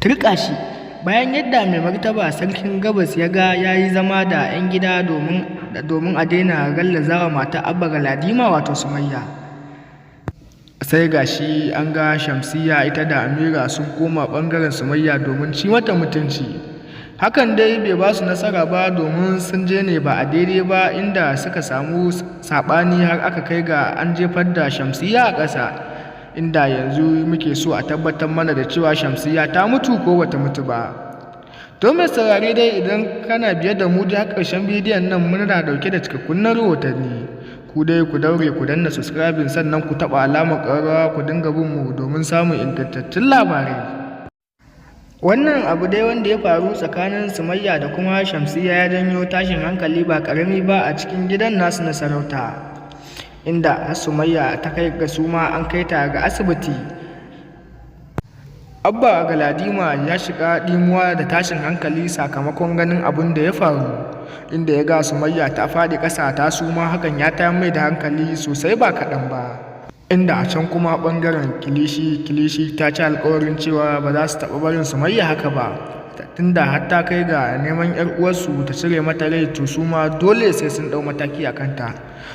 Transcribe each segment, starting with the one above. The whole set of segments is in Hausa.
Turƙashi! Bayan yadda Mai Martaba Sarkin Gabas ya ga ya yi zama da 'yan gida domin a daina gallazawa matar Abba Galadima, wato Sumayya. Sai ga shi an ga Shamsiyya ita da Amira sun koma ɓangaren Sumayya domin ci mata mutunci. Hakan dai bai ba su nasara ba, domin sun je ne ba a daidai ba, inda suka samu saɓani har aka kai ga an jefar da Shamsiyya a ƙasa, inda yanzu muke so a tabbatar mana da cewa Shamsiyya ta mutu ko bata mutu ba. To mai saurare dai, idan kana biye da mu dai har ƙarshen bidiyon nan, muna ɗauke da cikakkun rahotanni. Ku dai ku daure ku danna subscribing, sannan ku taɓa alamar ƙararrawa, ku dinga bin mu domin samun ingantattun labarai. Wannan abu dai wanda ya faru tsakanin Sumayya da kuma Shamsiyya ya janyo tashin hankali ba ƙarami ba a cikin gidan nasu na sarauta, inda har Sumayya ta kai ga suma, an kai ta ga asibiti. Abba Galadima ya shiga ɗimuwa da tashin hankali sakamakon ganin abin da ya faru, inda ya ga Sumayya ta faɗi ƙasa ta suma. Hakan ya tayar mai da hankali sosai ba kaɗan ba. Inda a can kuma ɓangaren Kilishi, Kilishi ta ci alƙawarin cewa ba za su taɓa barin Sumayya haka ba, tunda har ta kai ga neman 'yar uwarsu ta cire mata rai, to su ma dole sai sun ɗau mataki a kanta.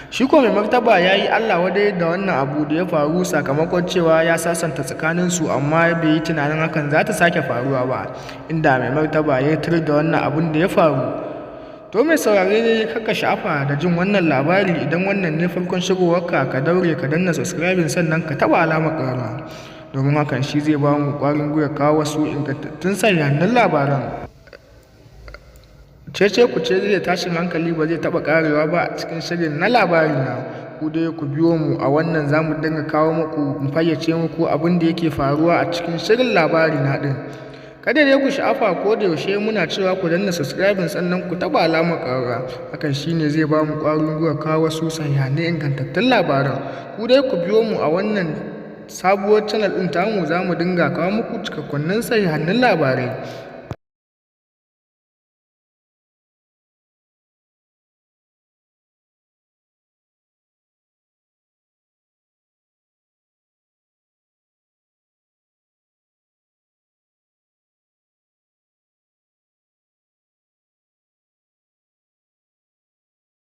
Shi ko Mai Martaba ya yi Allah wadai da wannan abu da ya faru, sakamakon cewa ya sasanta tsakaninsu amma bai yi tunanin hakan za ta sake faruwa ba, inda Mai Martaba ya tur da wannan abun da ya faru. To mai saurare dai, kar ka sha'afa da jin wannan labari. Idan wannan ne farkon shigowarka, ka daure ka danna subscribing, sannan ka taɓa alamar ƙararrawa, domin hakan shi zai ba mu ƙwarin gwiwa kawo wasu ingantattun sahihan labaran. Cece kuce zai tashin hankali ba zai taɓa ƙarewa ba a cikin shirin na Labari Na. Ku dai ku biyo mu a wannan, za mu dinga kawo muku, mu fayyace muku abin da yake faruwa a cikin shirin Labari Na ɗin. Kada dai ku sha'afa, ko da yaushe muna cewa ku danna subscribing, sannan ku taɓa alamar ƙararrawa. Hakan shine zai ba mu ƙwarin gwiwa kawo wasu sahihanai ingantattun labaran. Ku dai ku biyo mu a wannan sabuwar channel ɗin tamu, za mu dinga kawo muku cikakkunnin sahihannin labarai.